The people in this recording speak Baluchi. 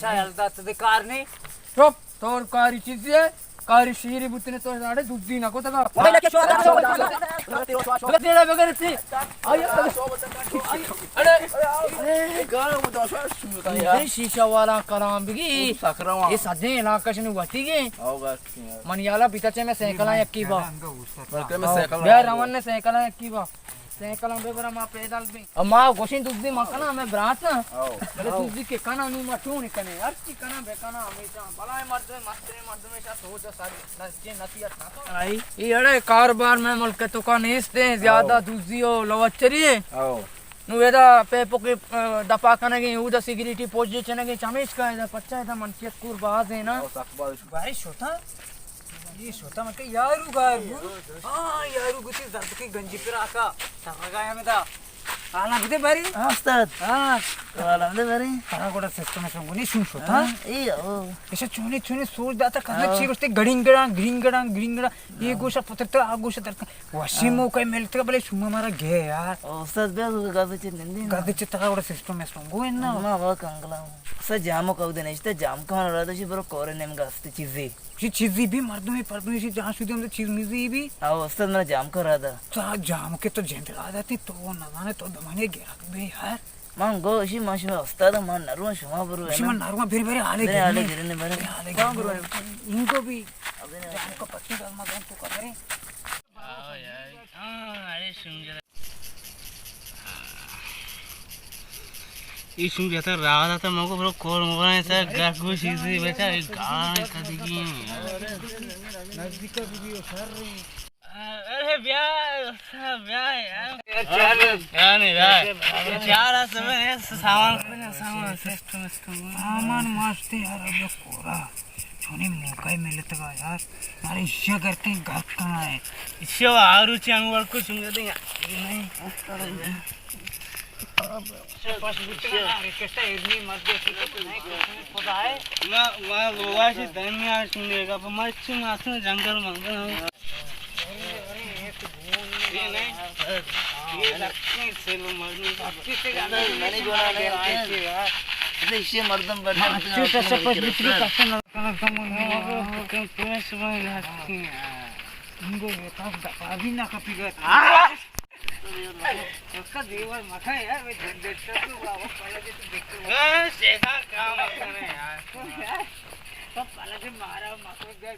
شاید دات دے کار نہیں۔ چپ، تو کاری چیزی ہے، کاری شیری بوتنے تو ساڑے دودی نہ کو تگا۔ وہ لگے شو، شو، شو، شو۔ بگڑ تیرا بگڑ تی۔ آئی، آئی۔ اڑے، اڑے، گانا کو تو شو، شو، یار۔ یہ شیشہ والا کلام بگی۔ سکرا۔ یہ سدے علاقہ شنو وتی گے۔ آؤ گا۔ من یالا بیتا چے میں سائیکل آ یکی با۔ بلکہ میں سائیکل بیا آ۔ روان نے سائیکل آ یکی با۔ سائیکل ہم بے برا ما پیدل بی۔ او ما گوشیں دزی ما کنا، ہمیں برات نا۔ او۔ بلے دزی کے کنا نو ما چون کنے۔ ہر چی کنا بے کنا ہمیشہ۔ بلائیں مردم، مستریں مردم ایشا سوچ ساری نسچے نصیحت نہ کن۔ آئی۔ یہ اڑے کاروبار میں ملک تو کا نیست ہیں، زیادہ او۔ دزی و لوچری ہیں۔ او۔ نو ادا پیپو کے، ا، دفاع کنگیں، اودا سیکورٹی پوج جے چنگیں، چمیش کا ادا پچا ادا منشیت کور باز ہیں نا۔ او، سخت باز۔ بھائی شوتا؟ یہ شوتا مکہ یارو گار بو۔ ہاں، یارو گوتی زرد کی گنجی پر آکا۔ سر لگا ہے مدا۔ حالا بدے باری؟ ہاں، استاد۔ ہاں۔ حالا بدے باری؟ ترا گوڑا سسٹم سنگونی شون شوتا؟ ہاں، اے او۔ ایسا چونے چونے سوچ داتا کنا ہاں۔ چی گوشتے گڑینگ گڑا، گڑینگ گڑا، گڑینگ گڑا۔ یہ ہاں۔ گوشا پترتا، آ گوشا درکا۔ وشی ہاں۔ موقع ملتا بلے شما مارا گئے یار۔ او استاد بیا تو گاز چے نندی نا۔ گاز چے ترا گوڑا سسٹم سنگو ہے نا۔ ما وا کنگلا۔ سا جامو کو دے نشتا، جام کا من رادا شی برو کور نیم گاستے چیزی۔ شی چیزی بھی مردمی پردمی شی جان شدی ہم چیز میزی بھی۔ او استاد من جام کا رادا۔ تا جام کے تو جند رادا تی تو نہ جانے تو دمانے گرک بے یار۔ من گو شی ما شما استاد من نرو شما برو شی نا۔ من نرو بیر بیر حالے بیر حالے گرنے۔ گرنے بیر۔ بیر حالے کون گرنے۔ برو؟ ان کو بھی۔ جام کا پتی کا مزان تو کرے۔ ایشون جتا راہ داتا مگو برو کور مبرا ایسا گس گو چیزی بچا، ایک گانا کدی کی۔ نزدیک بھی سر۔ ارے بیا، بیا یار۔ چار، چار سامان، سامان، سسٹم، سسٹم۔ سامان ماستے یار، اب کورا۔ چونیں موقع ملتگا یار، مارے ایشی ء گرتیں گپ کنائے۔ ایشی ء آروچی انگوار کو چنگا دیں۔ ما، ما لوگا چی دنیا چنگے گپ، ما چی ماسن جنگل منگل ہم۔ یہ نہیں۔ یہ لگتے ہیں سیلو مردم۔ ایشی مردم بیٹھے ہیں۔ انگو یہ کام دفعہ بھی نہ کپی گئے۔ اس کا دیوار مکھا ہے یار، میں جنریٹر کو واپس پہلے سے دیکھ کے شیخا کام کرے یار۔ تو پہلے سے مارا مکھا گئے۔